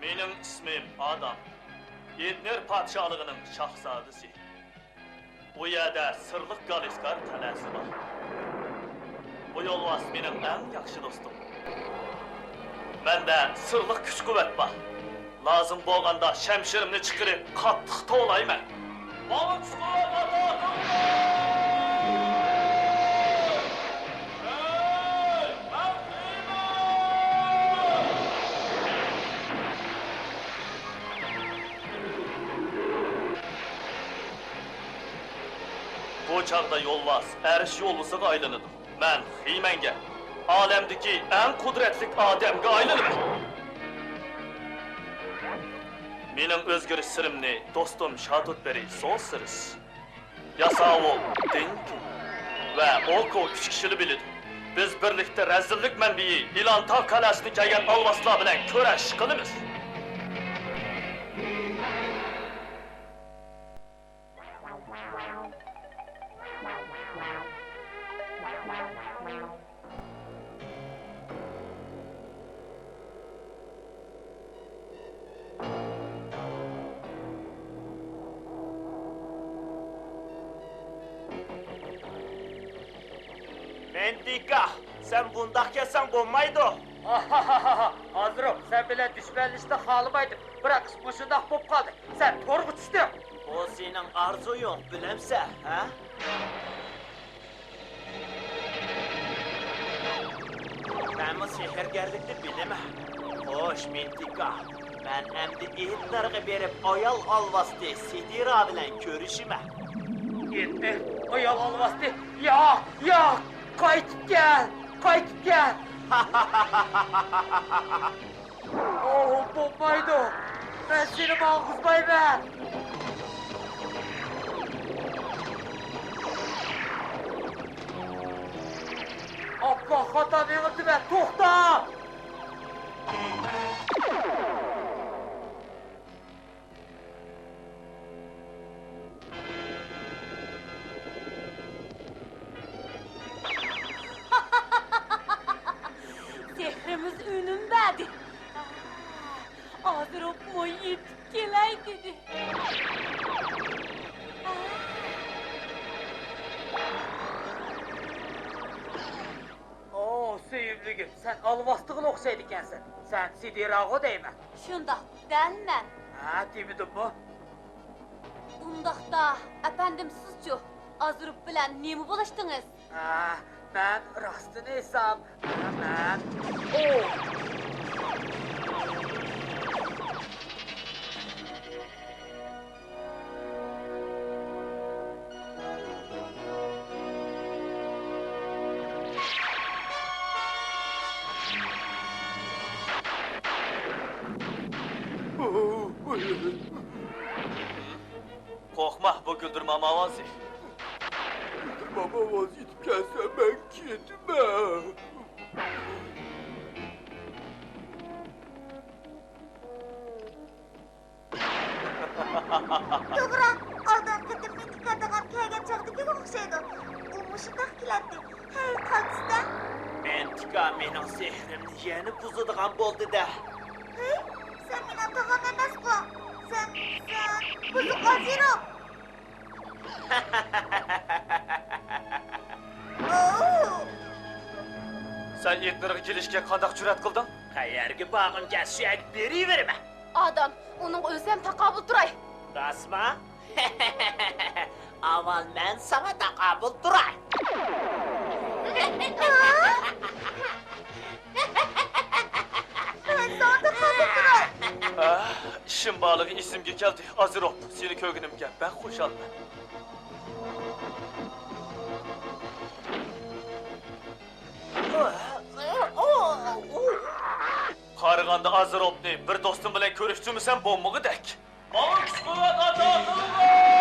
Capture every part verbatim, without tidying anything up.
مېنىڭ ئىسمىم ئادام. ئېدنېر پادىشاھلىقىنىڭ شاھزادىسى. ئۇ يەردە سىرلىق گالىسكار قەلئەسى بار. بۇ يولۋاس مېنىڭ ئەڭ ياخشى دوستۇم. مەندە سىرلىق كۈچ-قۇۋۋەت بار. لازىم بولغاندا شەمشىرىمنى چىقىرىپ، قاتتىق توۋلايمەن. ماڭا كۈچ-قۇۋۋەت ئاتا قىلغىن! ھەي، مەن خېمەن! بۇ چاغدا يولۋاس ئەرش يولۋىسىغا ئايلىنىدۇ. مەن خىمەنگە، ئالەمدىكى ئەڭ قۇدرەتلىك ئادەمگە ئايلىنىمەن. مېنىڭ ئۆزگىرىش سىرىمنى دوستۇم شاتۇتبېرى سوسىرس، ياساۋۇل دىنكىن ۋە ئوكو ئۈچ كىشىلا بىلىدۇ. بىز بىرلىكتە رەزىللىك مەنبىيى ئىلان تاغ قەلئەسىدىن كەلگەن ئالۋاستىلار بىلەن كۈرەش قىلىمىز. مەنتىكا، سەن بۇنداق كەتسەڭ بولمايدۇ. ھازىروف، سەن بىلەن دۈشمەنلىشىشنى خالىمايتتىم، بىراق ئىش مۇشۇنداق بولۇپ قالدى. سەن تورغا چۈشتۈڭ. بۇ سېنىڭ ئارزۇيۇڭ، بىلەمسەن، ھە؟ مەنمۇ سېھىرگەرلىكنى بىلىمەن. خوش، مىنتىكا. مەن ئەمدى ئېتنېرغا بېرىپ، ئايال ئالۋاستى سىدىرا بىلەن كۆرۈشىمەن. ئېتنېر، ئايال ئالۋاستى؟ ياق، ياق! قايتىپ كەل! قايتىپ كەل! ئوھ، بولمايدۇ! مەن سېنى ماڭغۇزمايمەن! ئاپپاق خاتا مېڭىپتىمەن، توختا! سېھرىمىز ئۈنۈم بەردى. ئازراقمۇ يېتىپ كېلەي دېدى. ئو، سۆيۈملۈكۈم، سەن ئالۋاستىغىلا ئوخشايدىكەنسەن. سەن سىدىراغۇ دەيمەن. شۇنداق، دەل مەن. ھە، دېمىدىممۇ؟ ئۇنداقتا، ئەپەندىم، سىزچۇ؟ ئازراق بىلەن نېمە بولۇشتىڭىز؟ ھە، مەن راستىنى ئېيتسام، ھە، مەن، ئو! قورقما، بۇ گۈلدۈرمام ئاۋازى. گۈلدۈرمام ئاۋازى يېتىپ كەلسە، مەن كېتىمەن. توغرا، ئالدىنقى قېتىم مىنتىكا تاغام كەلگەن چاغدىكىگە ئوخشايدۇ. ئۇ مۇشۇنداق كېلەتتى. ھەي، قالتىستا! مىنتىكا مېنىڭ سېھرىمنى يەنە بۇزىدىغان بولدى-دە. ھەي، سەن مېنىڭ تاغام ئەمەسقۇ. سەن، سەن بۇزۇق ئازىروف. سەن ئېتنېرغا كېلىشكە قانداق جۈرئەت قىلدىڭ؟ قەيەرگە بارغۇم كەلسە، شۇ يەرگە بېرىۋېرىمەن. ئادام، ئۇنىڭغا ئۆزۈم تاقابىل تۇراي. راستمۇ؟ ئاۋۋال مەن ساڭا تاقابىل تۇراي. مەن ساڭا تاقابىل تۇراي. ئاھ، ئىشىم بارلىقى ئېسىمگە كەلدى. ئازىروف، سېنى كۆرگىنىمگە بەك خۇشالمەن. قارىغاندا ئازىروفنى بىر دوستۇم بىلەن كۆرۈشتۈرمىسەم بولمىغۇدەك. ماڭا كۈچ-قۇۋۋەت ئاتا قىلغىن!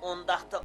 ئۇنداقتا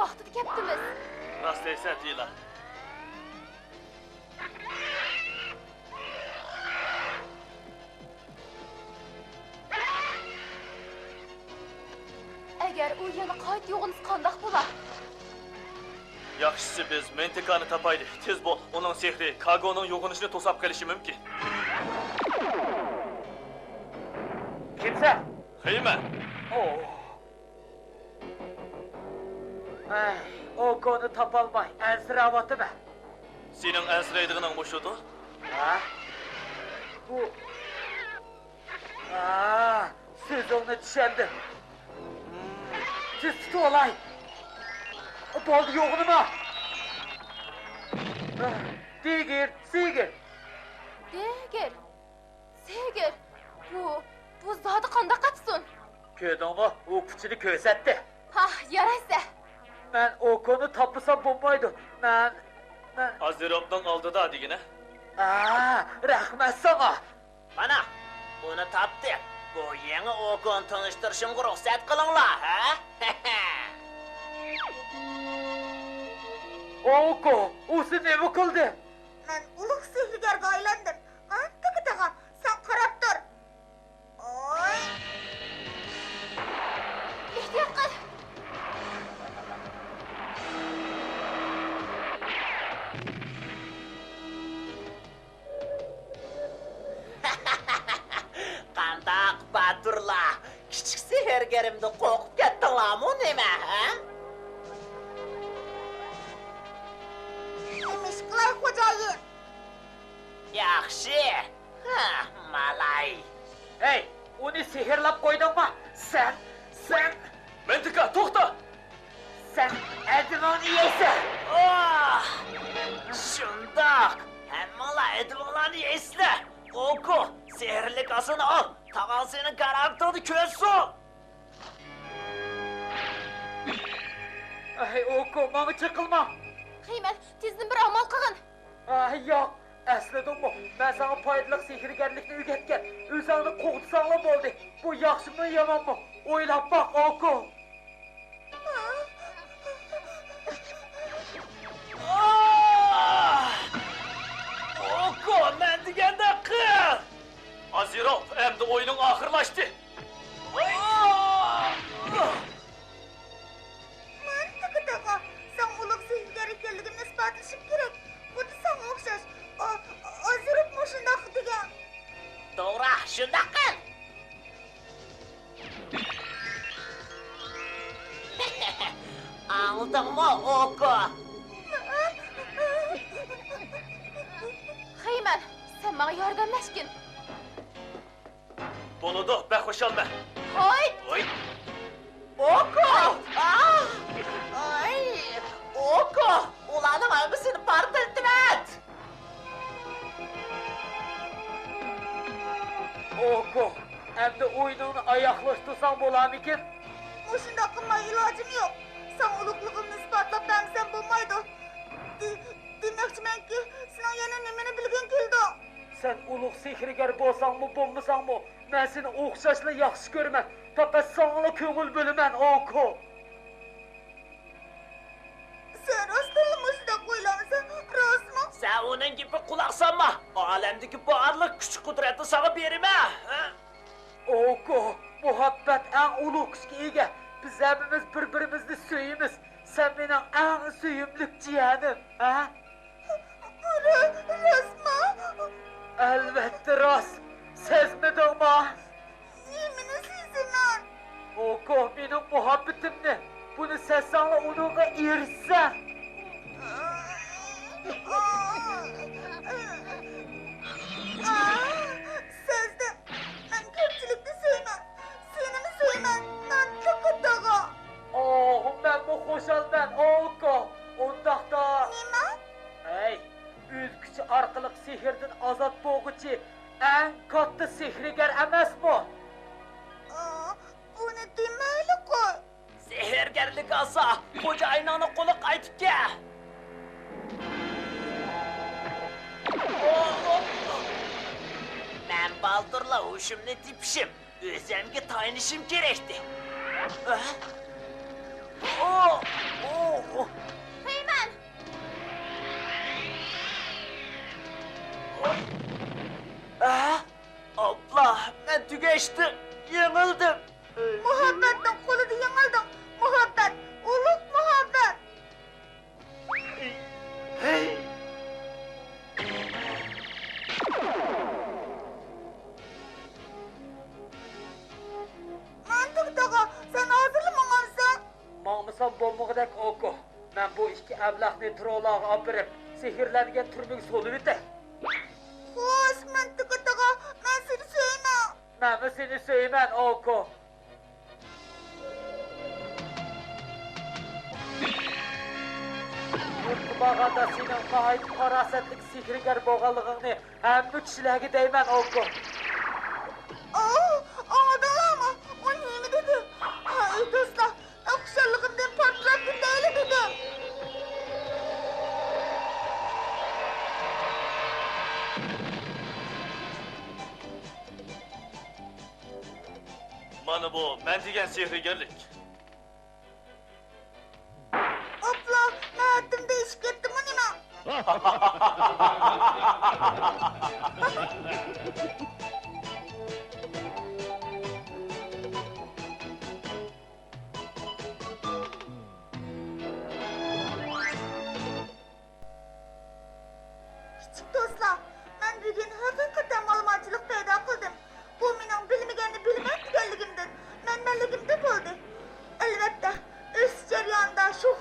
ۋاقتىدا كەپتىمىز. راست دەيسەن، تىلا. ئەگەر ئۇ يەنە قايتا يوغىنىسا قانداق بولا؟ ياخشىسى بىز مېنتىكانى تاپايلى. تېز بول، ئۇنىڭ سېھرى كاگونىڭ يوغىنىشىنى توساپ قېلىشى مۇمكىن. كىمسەن؟ خېيمەن. ئوھ. ئەي، ئوكونى تاپالماي ئەنسىرەۋاتىمەن. سېنىڭ ئەنسىرەيدىغىنىڭ مۇشۇدۇ؟ ھە؟ بۇ، ھە، سۆزۈڭنى چۈشەندىم. تېز تۇتۇۋالاي. بولدى، يوغىنىما. دىگىر، سىگىر. دىگىر. سېگىر، بۇ، بۇ زادى قانداق قاچسۇن؟ كۆردۈڭمۇ؟ ئۇ كۈچىنى كۆرسەتتى. ھا، يارايسە. مەن ئوكونى تاپمىسام بولمايدۇ. مەن، مەن ئازىروپنىڭ ئالدىدا دېگىنە. ئا، رەھمەت ساڭا. مانا، ئۇنى تاپتىم. بۇ يېڭى ئوكونى تونۇشتۇرۇشۇمغا رۇخسەت قىلىڭلار، ھە؟ ئوكو، ئۇسى نېمە قىلدى؟ مەن ئۇلۇغ سېھىرگەرگە ئايلاندىم. مانا تېكىتىغا، سەن قاراپ تۇر. ئوي! ئېھتىيات قىل! قانداق باتۇرلار؟ كىچىك سېھىرگىرىمدىن قورقۇپ كەتتىڭلارمۇ نېمە، ھە؟ نېمە ئىش قىلاي، خوجايىن؟ ياخشى. ھە، مالاي. ھەي، ئۇنى سېھىرلاپ قويدۇڭمۇ؟ سەن، سەن. مەنتىكا، توختا! سەن ئەدىمىڭنى يەيسەن! ئاھ! شۇنداق! ھەممىڭلار ئەدىمىڭلارنى يەيسىلەر! ئوكۇ، سېھىرلىك ئاسىنى ئال! تاغاڭ سېنىڭ كارامىتىڭنى كۆرسۇن! ئەي، ئوكۇ، ماڭا چېقىلما! خېيمەن، تېزدىن بىر ئامال قىلغىن! ئاھ، ياق! ئەسلىدىڭمۇ؟ مەن ساڭا پايدىلىق سېھىرگەرلىكنى ئۆگەتكەن. ئۆزۈڭنى قوغدىساڭلا بولدى. بۇ ياخشىمۇ، يامانمۇ؟ ئويلاپ باق، ئوكۇ! ئوكۇ، مەن دېگەندەك قىل! ئازىروف، ئەمدى ئويۇنۇڭ ئاخىرلاشتى. مەن تېخى تاغا، ساڭا ئۇلۇغ سېھىرگەر ئىكەنلىكىمنى ئىسپاتلىشىم كېرەك. خۇددى ساڭا ئوخشاش. ئا-، ئازىروف مۇشۇنداق دېگەن. توغرا، شۇنداق قىل. ئاڭلىدىڭمۇ، ئوكۇ؟ خېيمەن، سەن ماڭا ياردەملەشكىن. بولىدۇ، بەك خۇشالمەن. ھوي! ھوي! ئوكۇ! ئاھ! ئاي! ئوكۇ! ئۇلارنىڭ ھەممىسىنى پارتلىتىۋەت! ئوكۇ! ئەمدى ئويۇنۇڭنى ئاياغلاشتۇرساڭ بولارمىكىن؟ مۇشۇنداق قىلماي ئىلاجىم يوق. ساڭا ئۇلۇغلۇقۇمنى ئىسپاتلاپ بەرمىسەم بولمايدۇ. دې-، دېمەكچىمەنكى، سېنىڭ يەنە نېمىنى بىلگۈڭ كېلىدۇ؟ سەن ئۇلۇغ سېھىرگەر بولساڭمۇ، بولمىساڭمۇ، مەن سېنى ئوخشاشلا ياخشى كۆرىمەن. پەقەت ساڭىلا كۆڭۈل بۆلىمەن، ئوكۇ. سەن راستتىنلا مۇشۇنداق ئويلايسەن، راستمۇ؟ سەن ئۇنىڭ گېپىگە قۇلاق سالما. ئالەمدىكى بارلىق كۈچ-قۇدرەتنى ساڭا بېرىمەن. ھە؟ ئوكۇ، مۇھەببەت ئەڭ ئۇلۇغ كۈچكە ئىگە. بىز ھەممىمىز بىر-بىرىمىزنى سۆيىمىز. سەن مېنىڭ ئەڭ سۆيۈملۈك جىيەنىم، ھە؟ بۇ را-، راستمۇ؟ ئەلۋەتتە راست. سەزمىدىڭمۇ؟ نېمىنى سېزىمەن؟ ئوكۇ، مېنىڭ مۇھەببىتىمنى. بۇنى سەزسەڭلا ئۇنىڭغا ئېرىشىسەن. سەزدىم. مەن كۆپچىلىكنى سۆيىمەن. سېنىمۇ سۆيىمەن، نانتىقى تاغا. ئوھ، مەنمۇ خۇشالمەن، ئوكۇ. ئۇنداقتا. نېمە؟ ھەي، ئۆز كۈچى ئارقىلىق سېھىردىن ئازاد بولغۇچى ئەڭ كاتتا سېھىرگەر ئەمەسمۇ؟ ئا، بۇنى دېمەيلى قوي. سېھىرگەرلىك ئالسا، خوجايىنىڭنى قولىغا قايتىپ كەل. مەن بالدۇرلا ھوشۇمنى تېپىشىم، ئۆزۈمگە تايىنىشىم كېرەكتى. ئە؟ ئو! ئو! ئو! پەيمان! ئە؟ ئاپلا، مەن تۈگەشتىم، يېڭىلدىم. مۇھەببەتنىڭ قولىدا يېڭىلدىڭ. مۇھەببەت، ئۇلۇغ مۇھەببەت. ھەي! مەنتىك تاغا، سەن ھازىرلا ماڭامسەن؟ ماڭمىسام بولمىغۇدەك، ئوكو. مەن بۇ ئىككى ئەبلەخنى تروللارغا ئاپىرىپ، سېھىرلەنگەن تۈرمىگە سولىۋېتەي. خوش، مەنتىك تاغا، مەن سېنى سۆيىمەن. مەنمۇ سېنى سۆيىمەن، ئوكو. يۇرتقا بارغاندا سېنىڭ ناھايىتى پاراسەتلىك سېھىرگەر بولغانلىقىڭنى ھەممە كىشىلەرگە دەيمەن، ئوكۇ. ئاۋۇ، ئاڭلىدىڭلارمۇ؟ ئۇ نېمە دېدى؟ ھەي، دوستلار، مەن خۇشاللىقىمدىن پارتلاپ كېتەيلى دېدىم. مانا بۇ مەن دېگەن سېھىرگەرلىك. ئوپلا، مەن ھەددىمدىن ئېشىپ كەتتىممۇ نېمە؟ كىچىك دوستلار، مەن بۈگۈن ھەقىقەتەن مالىمانچىلىق پەيدا قىلدىم. بۇ مېنىڭ بىلمىگەننى بىلىمەن دېگەنلىكىمدىن، مەنمەنلىكىمدىن بولدى. ئەلۋەتتە، ئۆسۈش جەريانىدا شۇ